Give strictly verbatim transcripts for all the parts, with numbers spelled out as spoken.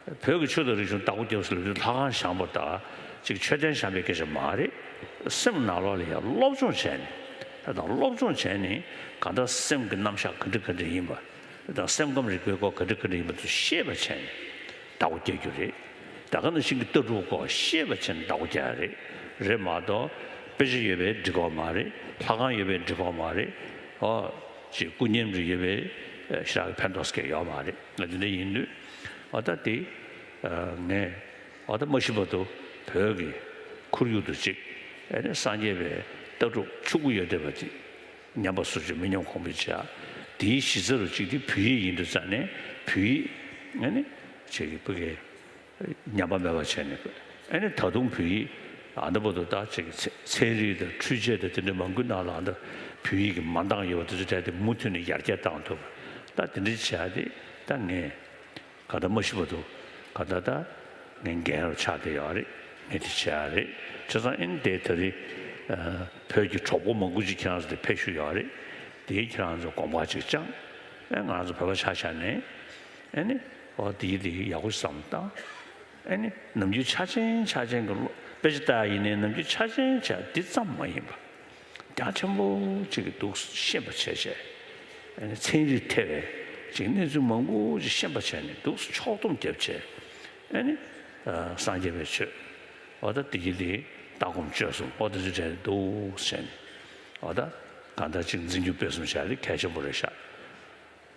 བོད་ཀྱི་ཆོས་དང་རིག་གཞུང་བདག་པོ་རྒྱབ་ཟེར་ལབ་དུས་ལྷ་ཁང་བཞེངས་པ་དང་ཅིག་མཆོད་རྟེན་བཞེངས་པའི་སྐད་ཆ་མ་རེད། སེམས་ནང་ལོགས་ལ་ཡང་སློབ་སྦྱོང་བྱས་ནས་ད་དང་སློབ་སྦྱོང་བྱས་ནས་གང་ལྟར་སེམས་ཀྱི་རྣམ་གཞག་ག་འདྲ་ག་འདྲ་ཡིན་པ་དང་སེམས་ཁམས་རིག་པའི་སྐོར་ག་འདྲ་ག་འདྲ་ཡིན་པ་ཚོ་ཤེས་པ་བྱས་ནས་བདག་པོ་རྒྱག་རྒྱུ་རེད། ད་ག་ནང་བཞིན་གྱི་ལྟ་གྲུབ་སྐོར་ཤེས་པ་བྱས་ནས་བདག་པོ་རྒྱག་ཡ་རེད། རེད་མ་གཏོགས་དཔེ་ཆ་ཡོད་པས་འགྲིག་གི་མ་རེད། ལྷ་ཁང་ཡོད་པས་འགྲིག་གི་མ་རེད། ཨོ་ཅིག་སྐུ་བརྙན་རེ་ཡོད་པས་ཞེ་དྲག་གི་ཕན་ཐོགས་སྐྱེ་ཡོད་མ་རེད། ང་འདི་འདྲ་ཡིན་དུས་ཨོ་ད་དེ་ངས་ཨོ་ད་མ་ཤི་བར་དུ་བོད་ཀྱི་ཁོར་ཡུག་ཏུ་ཅིག་ཨ་ནི་སངས་རྒྱས་པའི་ལྟ་གྲུབ་ཕྱུག་པོ་ཡོད་བསྡད་པ་དེ་ཉམས་པ་སོར་ཆུད་མི་ཉམས་གོང་འཕེལ་བྱ། དེའི་གཞི་རྩ་རུ་གཅིག་དེ་བོད་ཡིག་ཡིན་དུས་ཙང་ནས་བོད་ཡིག་ཨ་ནི་བྱེད་ཀྱི་ཕ་གི་ཉམས་པ་མེད་པ་བྱས་ནས་ཨ་ནི་ད་དུང་བོད་ཡིག་ཨ་འདི་བར་དུ་ད་ཅིག་ཚན་ཚན་རིག་དང་འཕྲུལ་ཆས་དང་དེ་འདྲ་མང་པོའི་ནང་ལ་ཨ་འདི་བོད་ཡིག་གི་མ་འདང་ཡོད་པ་དེ་ཚོ་བྲལ་ཏེ་མུ་མཐུད་ནས་ཡར་རྒྱས་བཏང་ཐུབ། ད་དེ་འདྲ་བྱས་ཏེ་ད་ངས་ག་ད་མ་ཤི་བར་དུ་ག་ད་ད་ངས་འགན་རུ་ཆགས་བསྡད་ཡོད་རེད། ངས་དེ་བྱས་ཡ་རེད། བྱས་ཙང་ཨ་ནི་དེ་ད་རེས་བོད་ཀྱི་གྲོགས་པོ་མང་པོ་ཅིག་ཁྱེད་རང་ཚོ་དེ་ཕེབས་བཞུགས་ཡོད་རེད། དེ་ཁྱེད་རང་ཚོ་དགོངས་པ་ཅིག་བཅངས། ཨེ་ང་རང་ཚོ་བོད་པ་ཆ་བཞག་ནས་ཨེ་ནི་ཨོ་དེ་དེ་ཡག་པོ་བསམ་བཏང་། ཨེ་ནི་ནམ་རྒྱུན་ཆ་ཆེན་ཆ་ཆེན་གྱི་བློ་དཔེ་ཆ་ལྟ་ཡ་ཡིན་ནའི་ནམ་རྒྱུན་ཆ་ཆེན་བྱས་འདི་ཙམ་མ་ཡིན་པ། རྒྱ་ཆེན་པོ་ཅིག་གི་འདུག་ཤེས་པ་བྱས་བྱས། ཨ་ནི་ཚན་རིག་ཐེ་བའི་ཅིག་གནས་ཚུལ་མང་པོ་ཅིག་ཤེས་པ་བྱས་ནས་འདུག་ཕྱོགས་བསྡོམས་བརྒྱབ་བྱས། ཨ་ནི་སངས་རྒྱས་པའི་ཆོས་འོ་ད་དེ་གི་དེ་ལྟ་སྒོམ་སྤྱོད་གསུམ་འོ་ད་ཅི་བྲལ་འདུག་བྱས་ནས་འོ་ད་གང་ལྟར་ཅིག་འཛིན་སྐྱོང་སྤེལ་གསུམ་བྱ་ཡ་དེ་གལ་ཆེན་པོ་རེད་ཤག་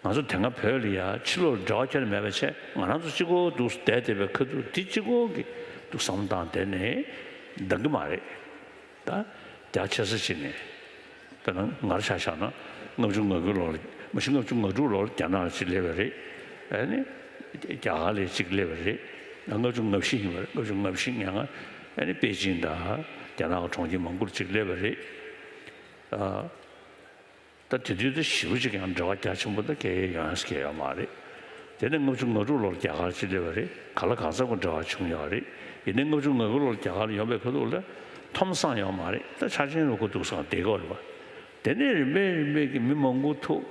ང་ཚོ་དེ་སྔ་བོད་ལ་ཡ་ཕྱི་ལོགས་འབྲེལ་བ་ཁྱོན་ནས་མེད་པ་བྱས་ང་རང་ཚོ་གཅིག་པོ་འདུག་བསྡད་བསྡད་པའི་ཁ་ཐུག་འདི་གཅིག་པོ་གི་འདུག་བསམ་བློ་བཏང་བསྡད་ནས་འདང་གི་མ་རེད། ད་རྒྱ་ཆེ་ས་ཅིག་ནས་དཔེར་ན་ང་རང་ཆ་བཞག་ན་ལྔ་བཅུ་ང་དགུ་ལོར་མ་གཞི་ལྔ་བཅུ་ང་དྲུག་ལོར་རྒྱ་ནག་ལ་ཅིག་སླེབས་པ་རེད། ཨ་ནི་རྒྱ་གར་ལ་ཅིག་སླེབས་པ་རེད། ལྔ་བཅུ་ང་བཞི་ཡིན་པ་རེད། ལྔ་བཅུ་ང་བཞི་ང་ལྔ་ཨ་ནི་པེ་ཅིང་དང་རྒྱ་ནག་གི་གྲོང་ཁྱེར་མང་པོར་ཅིག་སླེབས་པ་རེད། ཨ། ད་དེ་དུས་ད་ཞེ་པོ་ཅིག་ཡང་འབྲེལ་བ་རྒྱ་ཆེན་པོ་ད་གལ་ཡོང་ཡ་ཡོད་མ་རེད། དེ་ནས་ལྔ་བཅུ་ང་དྲུག་ལོར་རྒྱ་གར་ཅིག་སླེབས་པ་རེད། ག་ལ་གང་འཚམ་གྱི་འབྲེལ་བ་བྱུང་ཡོད་རེད། ཡིན་ནའི་ལྔ་བཅུ་ང་དགུ་ལོར་རྒྱ་གར་ལ་ཡོང་པའི་ཁ་ཐུག་ལ་ཐོམ་སང་ཡོད་མ་རེད། ད་ཆ་ཆེན་རུ་ཁོ་འདུག་སང་བསྡད་ཀྱི་ཡོད་རེད་པ། དེ་ནས་རིམ་པས་རིམ་པས་ཀྱི་མི་མང་པོ་ཐུག་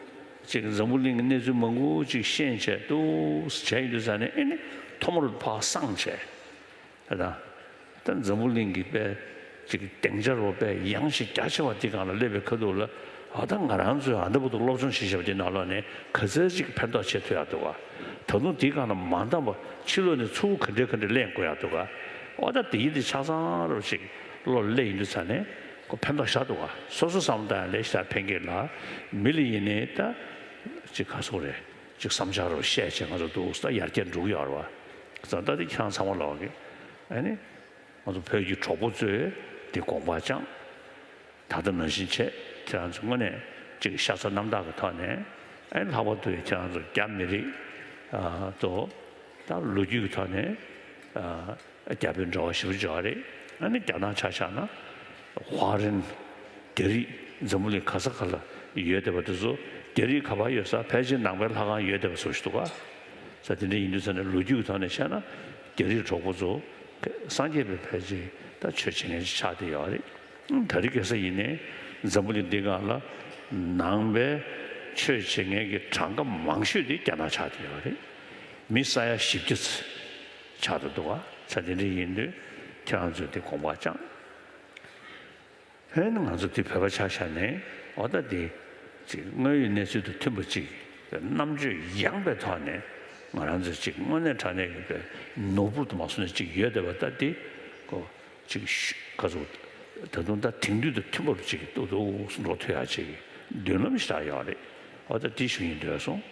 ཅིག་འཛམ་བུ་གླིང་གི་གནས་ཚུལ་མང་པོ་ཅིག་ཤེས་བྱས་འདུག་བྱས་ཡིན་དུས་ཙང་ནས་ཨེ་ནི་ཐོག་མར་ཕར་སངས་བྱས། ད་ད་འཛམ་བུ་གླིང་གི་དཔེ་ཅིག་སྡིངས་ཆ་རུ་དཔེ་ཡངས་ཤིང་རྒྱ་ཆེ་བ་འདི་སྒང་ལ་སླེབས་པའི་ཁ་ཐུག་ལ་ཨ་ད་ང་རང་ཚོས་ཨ་འདྲ་པོ་འདུག་སློབ་སྦྱོང་བྱེད་བྱེད་པ་འདི་ནང་ལོགས་ནས་ག་ཚོད་ཅིག་ཕན་ཐོགས་བྱེད་ཐུབ་ཡག་འདུག་ག་ད་དུང་འདི་སྒང་ལ་མ་འདང་བ་ཕྱི་ལོགས་ནས་ཚུར་ག་འདྲས་ག་འདྲས་ལེན་དགོས་ཡག་འདུག་ག་ཨ་ད་དེ་ཡིན་དེ་ཆ་ཚང་རུ་ཅིག་བློ་ལ་སླེབས་ཡིན་དུས་ཙང་ནས་ཁོ་ཕན་ཐོགས་ཤ་འདུག་ག་སོ་སོ་བསམ་བཏང་ཡག་ལས་ཤ་ཕན་གྱི་ལ་མི་ལ་ཡིན་ནའི་ད་ཅིག་ག་སོག་རེད། ཅིག་བསམ་འཆར་རུ་བཤད་བྱས་ང་ཚོ་འདུག་ད་ཡར་རྒྱས་འགྲོ་གི་ཡོད་རེད་བ། ཙང་ད་དེ་ཁྱེད་རང་ཚང་མ་ལོག་གི་ཨ་ནི། ང་ཚོ་བོད་ཀྱི་གྲོགས་པོ་ཚོས་དེ་དགོངས་པ་བཅངས། ད་ལྟ་ནང་བཞིན་བྱས་ཁྱེད་རང་ཚོ་དངོས་གནས་ཅིག་ཤ་ཚ་རྣམ་དག་གི་ཐོག་ནས་ཨ་ནི་ལྷག་པར་དུ་ཁྱེད་རང་ཚོ་རྒྱ་མི་རིགས་ཨ་ཚོ་ད་ལོ་རྒྱུས་ཀྱི་ཐོག་ནས་ཨ་རྒྱ་བོད་འབྲེལ་བ་ཞེ་པོ་ཅིག་ཡོད་རེད། ཨ་ནི་རྒྱ་ནག་ཆ་བཞག་ན་ཧྭ་རན་རྒྱ་རིགས་འཛམ་བུ་གླིང་ག་ས་ག་ལ་ཡོད་བསྡད་པ་དེ་ཚོ་རྒྱ་རིགས་ག་པར་ཡོད་ས་ཕལ་ཆེར་ནང་པའི་ལྷ་ཁང་ཡོད་བསྡད་པ་ཚོ་ཞིག་འདུག་ག་ས་དེ་འདྲ་ཡིན་དུས་ཙང་ནས་ལོ་རྒྱུས་ཀྱི་ཐོག་ནས་བཤད་ན་རྒྱ་རིགས་གྲོགས་པོ་ཚོ་སངས་རྒྱས་པའི་ཕལ་ཆེར་ད་ཆོས་བྱེད་མཁན་ཅིག་ཆགས་བསྡད་ཡོད་རེད། ད་རེས་ཁ་སང་ཡིན་ནའི་འཛམ་བུ་གླིང་འདི་སྒང་ལ་ནང་པའི་ཆོས་བྱེད་མཁན་གྱི་གྲངས་ཀ་མང་ཤོས་དེ་རྒྱ་ནག་ཆགས་བསྡད་ཡོད་རེད། མི་ས་ཡ་བཞི་བརྒྱ་ཙམ་ཆགས་བསྡད་འདུག་ག་ས་དེ་འདྲ་ཡིན་དུས་ཁྱེད་རང་ཚོས་དེ་དགོངས་པ་བཅངས། ཧེ་ན་ང་ཚོ་འདི་བོད་པ་ཆ་བཞག་ནས་འོ་ད་འདི་ཅིག་དངོས་ཡོད་གནས་ཚུལ་དང་མཐུན་པ་ཅིག་རྣམ་དཔྱོད་ཡངས་པའི་ཐོག་ནས་ང་རང་ཚོ་ཅིག་དངོས་གནས་དྲང་གནས་ཀྱི་པའི་ནོར་བུ་དུ་མ་སོང་ནས་ཅིག་ཡོད་བསྡད་པ་ད་འདི་ཀོ་ཅིག་ཤུ་ག་ཚོད་ད་དུང་ད་དེང་དུས་དང་མཐུན་པར་ཅིག་ཏོག་ཏོག་འགྲོ་ཐུབ་ཡག་ཅིག་མདུན་ལམ་ཞིག་ད་ཡོད་རེད། འོ་ད་འདི་ཞུ་སྙིང་འདོད་སོང་།